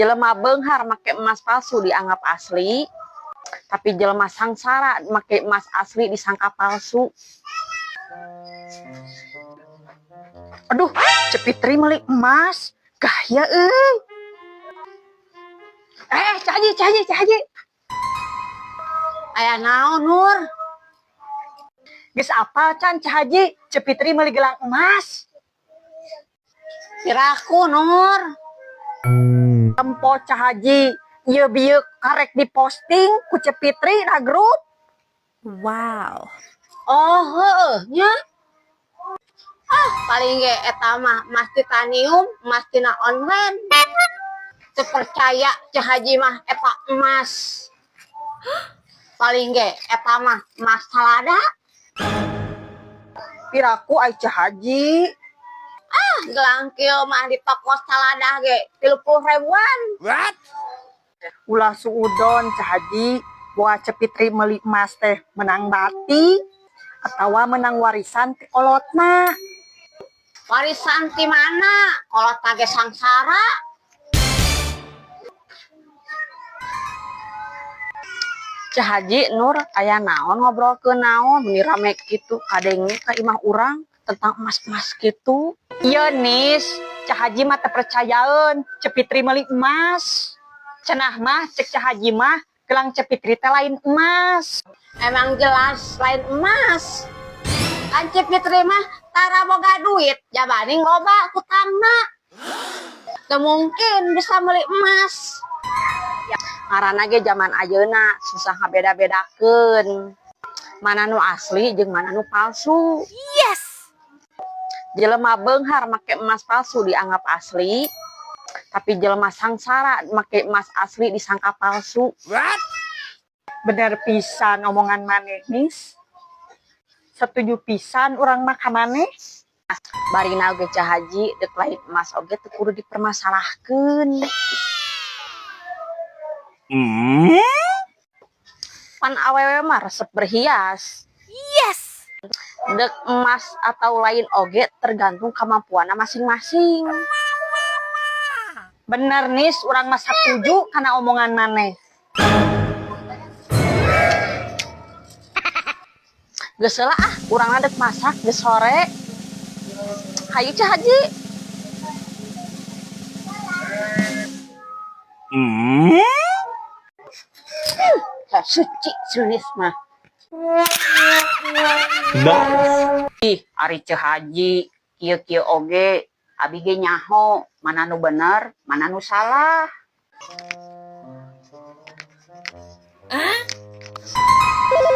Jelema beunghar make emas palsu dianggap asli, tapi jelema sangsara make emas asli disangka palsu. Aduh, Ceu Fitri meuli emas. Gaya euy. Eh, Ceu Haji, Ceu Haji, Ceu Haji. Aya naon, Nur? Geus apal can, Ceu Haji, Ceu Fitri meuli gelang emas? Piraku, Nur? Tempo, Ceu Haji, ieu bieu karek diposting ku Ceu Fitri na grup. Wow. Oh, heueuh nya. Ah, paling ge eta mah emas titanium, emas tina online. Teu percaya Ceu Haji mah eta emas. Paling ge eta mah emas salada. Piraku ai, Ceu Haji? Ah, gelang kieu mah di toko salada ge 30 ribuan. What? Ulah suudon, Ceu Haji, bahwa Ceu Fitri meuli emas teh menang bati atawa menang warisan ti kolotna. Warisan ti mana? Kolot ge sangsara. Ceu Haji, Nur, aya naon, ngobrolkeun naon meni rame kitu kadenge ka imah urang tentang emas-emas kitu? Iya, Nis, Ceu Haji mah teu percayaeun Ceu Fitri meuli emas. Cenah mah cek Ceu Haji mah gelang Ceu Fitri teh lain emas. Emang jelas lain emas. Kan Ceu Fitri mah tara boga duit, jabani loba hutangna. Teu mungkin bisa beli emas. Ngaranna ge zaman ayeuna susah ngabeda-bedakeun mana nu asli jeung mana nu palsu. Yes. Jelema beunghar make emas palsu dianggap asli, tapi jelema sangsara make emas asli disangka palsu. What? Bener pisan omongan maneh, Nis. Setuju pisan urang mah ka maneh. Barina oge, Ceu Haji, dek lain emas oge teu kudu dipermasalahkeun. Pan awewe mah resep berhias. Yes. Dek emas atau lain oge tergantung kemampuanna masing-masing. Bener, Nis, urang mah setuju kana omongan maneh. Geus heula ah, urang dek masak, geus sore. Hayu, Ceu Haji. Suci sunis mah. Nice. Ih, ari Ceu Haji, kieu-kieu oge, abi ge nyaho mana nu bener, mana nu salah.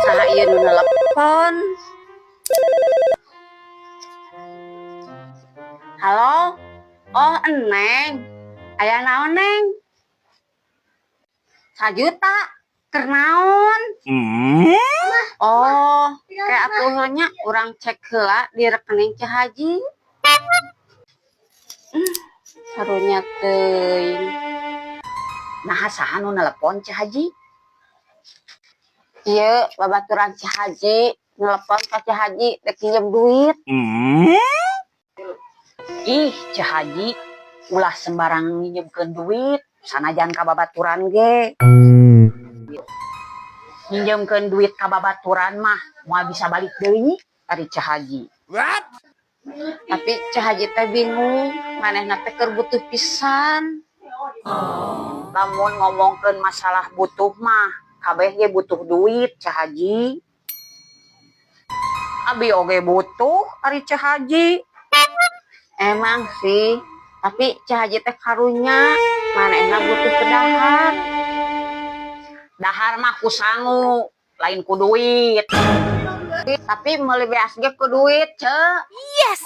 Saha ieu nu nelepon? Halo? Oh, Eneng. Aya naon, Neng? Sajuta. Keur naon? Oh, kayak atuh nya urang cek heula di rekening Ceu Haji. Karunya teuing. Nah, saha nu nelepon, Ceu Haji? Ieu babaturan Ceu Haji nelepon ka Ceu Haji dek pinjem duit. Ih, Ceu Haji, ulah sembarang nginjemkeun duit, sanajan ka babaturan ge. Nginjemkeun duit ka babaturan mah moal bisa balik deui ari Ceu Haji. What? Tapi Ceu Haji teh bingung, manehna teh keur butuh pisan. Lamun ngomongkeun masalah butuh mah, kabeh ge butuh duit, Ceu Haji. Abi oge butuh ari Ceu Haji. Emang sih, tapi Ceu Haji teh karunya, manehna butuh ke dahar. Dahar mah ku sangu, lain ku duit. Tapi meuli beas ge ku duit, Ceu. Yes.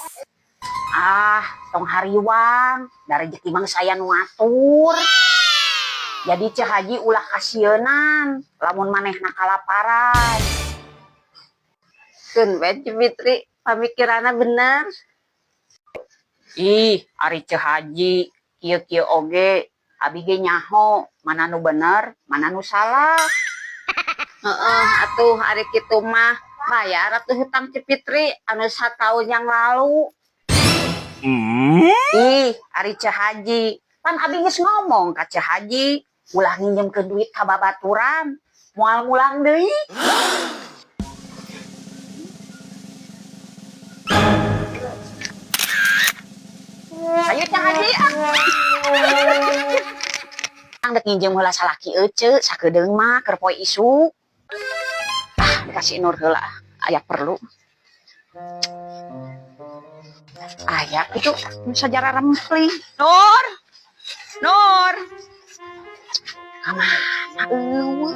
Ah, tong hariwang, da rezeki mah saya nu ngatur. Jadi Ceu Haji ulah kasieunan lamun manehna kalaparan. Keun we, Ceu Fitri, pamikiranna bener. Ih, ari Ceu Haji, kieu-kieu oge, abi ge nyaho mana nu bener, mana nu salah. Heeh, atuh ari kitu mah bayar atuh hutang Ceu Fitri anu sataun yang lalu. Ih, ari Ceu Haji, Pan abi geus ngomong ka Ceu Haji, ulah nginjemkeun duit ka babaturan, moal mulang deui. Ayo Ceu Haji ah. Ang dek nginjem heula salaki ece sakedeung mah keur poe isuk. Ah, dikasih Nur heula ah, aya perlu. Aya itu sajarah rempling. Nur. Nur. Kamana eueuh?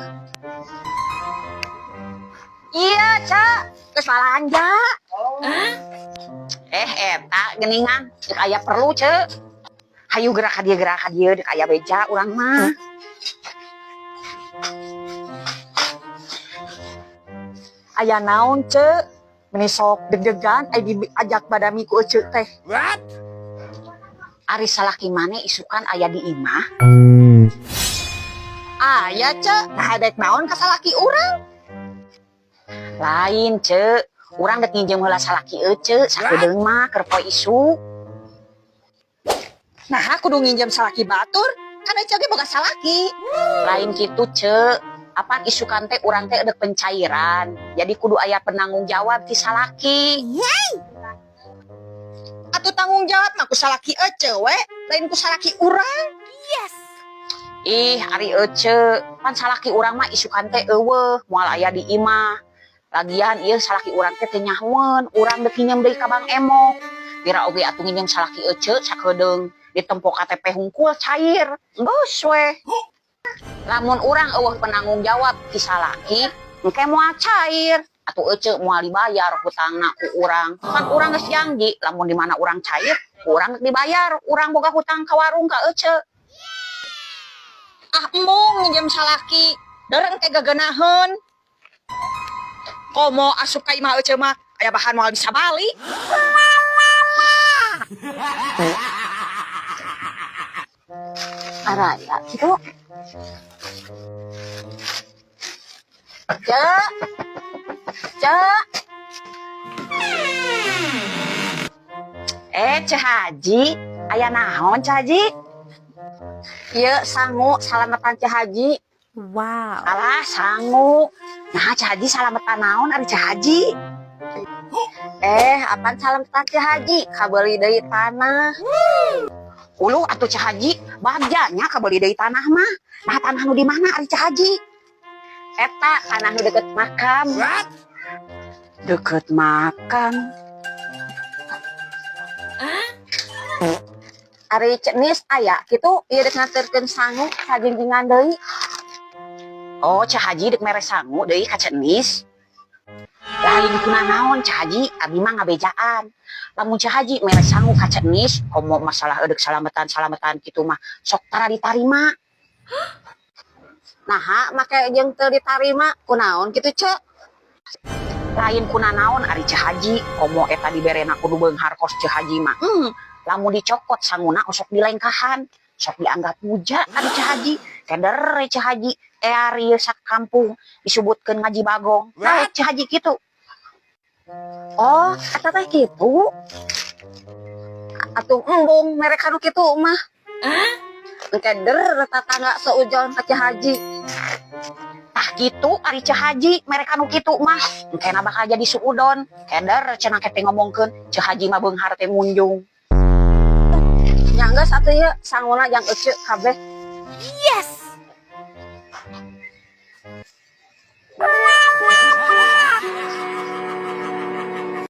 Iya, Cak. Geus balanja. Eh, eta geuningan dek aya perlu, Ceu. Hayu gerak ka dieu, gerak ka dieu, dek aya beja urang mah. Aya naon, Cek? Meni sok deg-degan ai diajak badami ku ece teh. Ari salaki maneh isukan aya di imah? Aya, Cek. Nah, dek naon ka salaki urang? Lain, Ceu. Urang dek nginjem heula salaki ece sakedeung mah keur poe isuk. Nah, kudu nginjem salaki batur. Kan ece ge boga salaki. Lain kitu, Ceu. Apan isukan teh urang teh edek pencairan. Jadi kudu aya penanggung jawab ti salaki. Atuh tanggung jawab mah ku salaki ece we, lain ku salaki urang. Yes! Ih, ari ece, pan salaki urang mah isukan teh eueuh, moal aya di imah. Lagian ieu salaki urang teh teu nyahoeun, urang dek nginjem deui ka Bang Emok. Pira oge atuh nginjem salaki ece sakedeung ditempo KTP hungkul cair. Geus we. Lamun urang eueuh penanggung jawab ti salaki, engke moal cair. Atuh ece moal dibayar hutangna ku urang. Kan urang geus janji, lamun di mana urang cair, ku urang dek dibayar. Urang boga hutang ka warung ka ece. Ah, embung nginjem salaki. Dereng teh gageunaheun. Komo asup ka imah ece mah aya bahan moal bisa balik. Araya gitu. Cek. Cek. Eh, Ceu Haji, aya naon Ceu Haji? Ieu sangu salamatan Ceu Haji. Wow. Alah, sangu. Nah, Ceu Haji salamatan naon ari Ceu Haji? Eh, apaan salamatan Ceu Haji? Kabeuli deui tanah. Uluh atuh Ceu Haji, bagjanya kabeuli deui tanah mah. Nah, tanah nu di mana ari Ceu Haji? Eta tanah nu deket makam. Deket makam. Ari Cenis aya kitu ieu dek nganterkeun sangu sajinggingan deui. Oh, Ceu Haji dek mere sangu deui ka Cenis. Lain kuna naon Ceu Haji, abi mah ngabejaan. Lamun Ceu Haji mere sangu ka Cenis, komo masalah edek salamatan-salamatan kitu mah sok tara ditarima. Naha make jeung teu ditarima kunaon kitu, Cek? Lain kuna naon ari Ceu Haji, komo eta diberena kudu beunghar kos Ceu Haji mah. Lamun dicokot sanguna osok dilengkahan, sok dianggap muja ari Ceu Haji. Keder Ceu Haji, ear ieu sakampung disebutkeun ngaji bagong. Nah, Ceu Haji kitu. Oh, eta teh kitu. Atuh embung mere kanu kitu mah. Engke der tetangga seujon ka Ceu Haji. Tah kitu ari Ceu Haji mere kanu kitu mah. Engkena bakal jadi suudon. Keder cenah teh ngomongkeun Ceu Haji mah beunghar teh munjung. Nya geus atuh ieu sanguna jang ece kabeh. Yes!